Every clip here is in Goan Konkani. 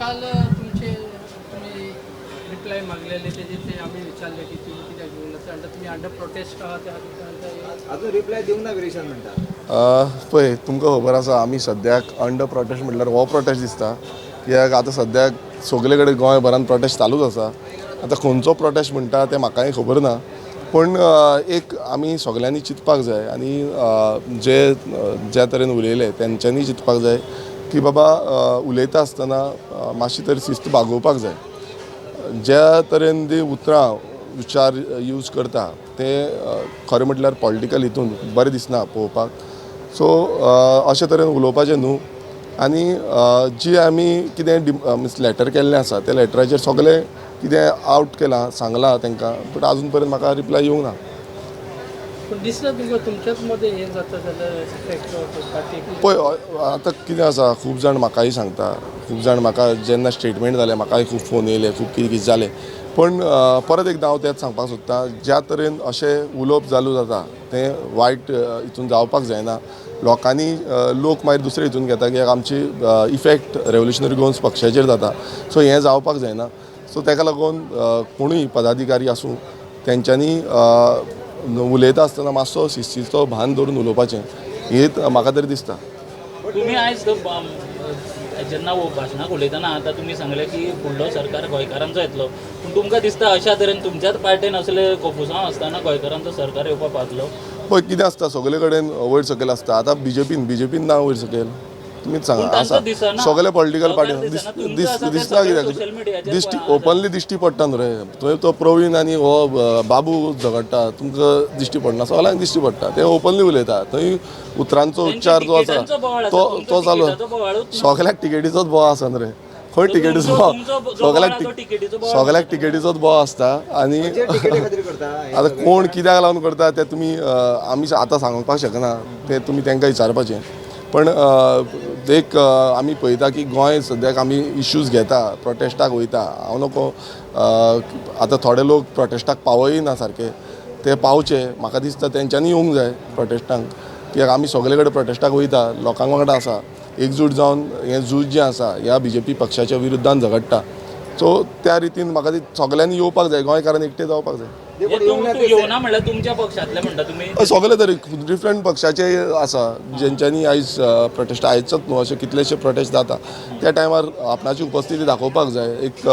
काल तुमचे तुम्ही रिप्लाय मागलेले, तेजे ते आमी विचारले की तुम्ही कित्याक घेवन वता म्हणटा, तुमी अंडर प्रोटेस्ट आहा त्या खातीर. अजून रिप्लाय दिवंक ना विरेशान म्हणटा. पळय, तुमकां खबर आसा, आमी सद्याक अंडर प्रोटेस्ट म्हटल्यार हो प्रोटेस्ट दिसता, कित्याक आतां सद्याक सगळे कडेन गोंयभरान प्रोटेस्ट चालूच आसा. आतां खंयचो प्रोटेस्ट म्हणटा तें म्हाकाय खबर ना, पूण एक आमी सगल्यांनी चिंतपाक जाय आनी जे ज्या तरेन उलयले तेंच्यांनी चिंतपाक जाय की बाबा, उलयता आसतना मातशी तरी शिस्त बागोवपाक जाय. ज्या तरेन ती उतरां उच्चार यूज करता ते खरें म्हटल्यार पॉलिटिकल हितून बरें दिसना पळोवपाक. सो अशे तरेन उलोवपाचें न्हू. आनी जी आमी कितें मिन्स लॅटर केल्लें आसा, त्या लॅटराचेर सगळें कितें आवट केलां, सांगलां तांकां, बट आजून पर्यंत म्हाका रिप्लाय येवंक ना. पूण दिसना तुमकां तुमच्याच मदें हें जाता जाल्यार इफेक्ट पार्टीक? पळय, आतां कितें आसा, खूब जाण म्हाकाय सांगता, खूब जाण म्हाका जेन्ना स्टेटमेंट जालें म्हाकाय खूब फोन येयले, खूब कितें कितें जालें. पूण परत एकदां हांव तेंच सांगपाक सोदतां, ज्या तरेन अशें उलोवप चालू जाता तें वायट हितून जावपाक जायना. लोकांनी लोक मागीर दुसरे हितून घेता की आमची इफेक्ट रेवोल्युशनरी गोवन्स पक्षाचेर जाता. सो हें जावपाक जायना. सो ताका लागून कोणूय पदाधिकारी आसूं, तेंच्यांनी उलयता आसतना मातसो शिस्तीचो भान दवरून उलोवपाचें, हें म्हाका तरी दिसता. तुम्ही आयज जेन्ना भाशणाक उलयतना आतां तुमी सांगलें की फुडलो सरकार गोंयकारांचो येतलो, पूण तुमकां दिसता अशा तरेन तुमच्याच पार्टेन असले कोफुसांव आसतना गोंयकारांचो सरकार येवपाक पावतलो? पळय, कितें आसता, सगळे कडेन वयर सकयल आसता. आतां बीजेपीन ना वयर सकयल, तुमीच पूण सांगा. तांचो आसा दिसना. सगळे पॉलिटिकल सरकार पार्टी दिसना. तुमचं आसा ते दिसना. सगळें कित्याक social media चेर दिश्टी आसा. ओपनली दिश्टी पडटा न्हू रे. थंय तो प्रवीण आनी हो बाबू झगडटा, तुमकां दिश्टी पडना? सगळ्यांक दिश्टी पडटा. ते ओपनली उलयता थंय, उतरांचो तेंचे उच्चार जो आसा तिकेटांचो बोवाळ आसा, तो तुमचो तो चालू. तिकेटाचो बोवाळूच ना. सगळ्याक टिकेटीचोच बोवाळ आसा न्हू रे. खंय टिकेटीचो बोवाळ? तुमचो जो बोवाळ सगळ्याक आसा तो टिकेटीचो बोवाळ. सगळ्याक टिकेटीचोच बोवाळ आसता आनी म्हणजे तिकेटी खातीर करता हे आतां सगळें? कोण कित्याक लागून करता तें तुमी आमी आतां सांगपाक शकना, तें तुमी तांकां विचारपाचें. पण एक आमी पळयता की गोंय सद्याक आमी इश्यूज घेता, प्रोटेस्टाक वयता. हांव नको, आतां थोडे लोक प्रोटेस्टाक पावय ना सारके, ते पावचे म्हाका दिसता. तेंच्यांनी येवंक जाय प्रोटेस्टांक, कित्याक आमी सगळे कडेन प्रोटेस्टाक वयता, लोकांक वांगडा आसा, एकजूट जावन हें झूज जें आसा ह्या बीजेपी पक्षाच्या विरुद्धान झगडटा. सो त्या रितीन म्हाका ती सगळ्यांनी येवपाक जाय, गोंयकारान एकटे जावपाक जाय. जे हे कोण येवंक ना तूं ते येवना म्हणल्यार तुमच्या पक्षांतले म्हणटा तुमी? सगळे तरी डिफरंट पक्षाचे आसा जेंच्यांनी आयज प्रोटेस्ट, आयजच न्हू, अशे कितलेशे प्रोटेस्ट जाता, त्या टायमार आपणाची उपस्थिती दाखोवपाक जाय, एक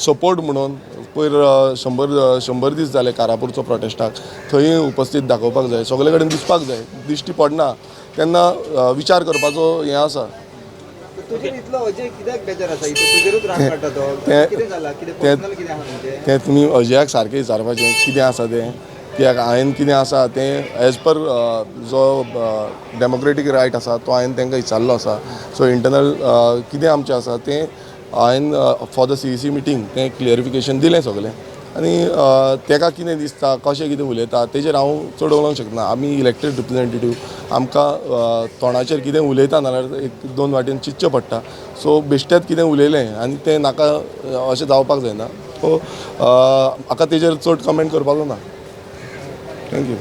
सपोर्ट म्हणून. पयर 100 दीस जाले कारापूरचो प्रोटेस्टाक, थंय उपस्थित दाखोवपाक जाय, सगळे कडेन दिसपाक जाय. दिश्टी पडना तेन्ना विचार करपाचो हें आसा. तुजेर इतलो अजय कित्याक बेजार आसा? इतलो तुजेरूच राग काडटा तो. कितें जाला? कितें पर्सनल कितें आहा तुमचें? तें तुमी अजयाक सारकें विचारपाचें कितें आसा तें, कित्याक हांवें कितें आसा तें एज पर जो डेमोक्रेटीक रायट आसा तो हांवें तांकां विचारलो आसा. सो इंटरनल कितें आमचें आसा तें हांवें फॉर the CEC meeting तें क्लियरिफिकेशन दिलें सगलें. आनी ताका कितें दिसता, कशें कितें उलयता, तेजेर हांव चड उलोवंक शकना. आमी इलेक्टेड रिप्रेझेंटेटीव, आमकां तोंडाचेर कितें उलयता नाल्यार एक दोन वाटेन चिंतचें पडटा. सो बेश्टेच कितें उलयलें आनी तें नाका अशें जावपाक जायना. सो म्हाका तेजेर चड कमेंट करपाचो ना. Thank you.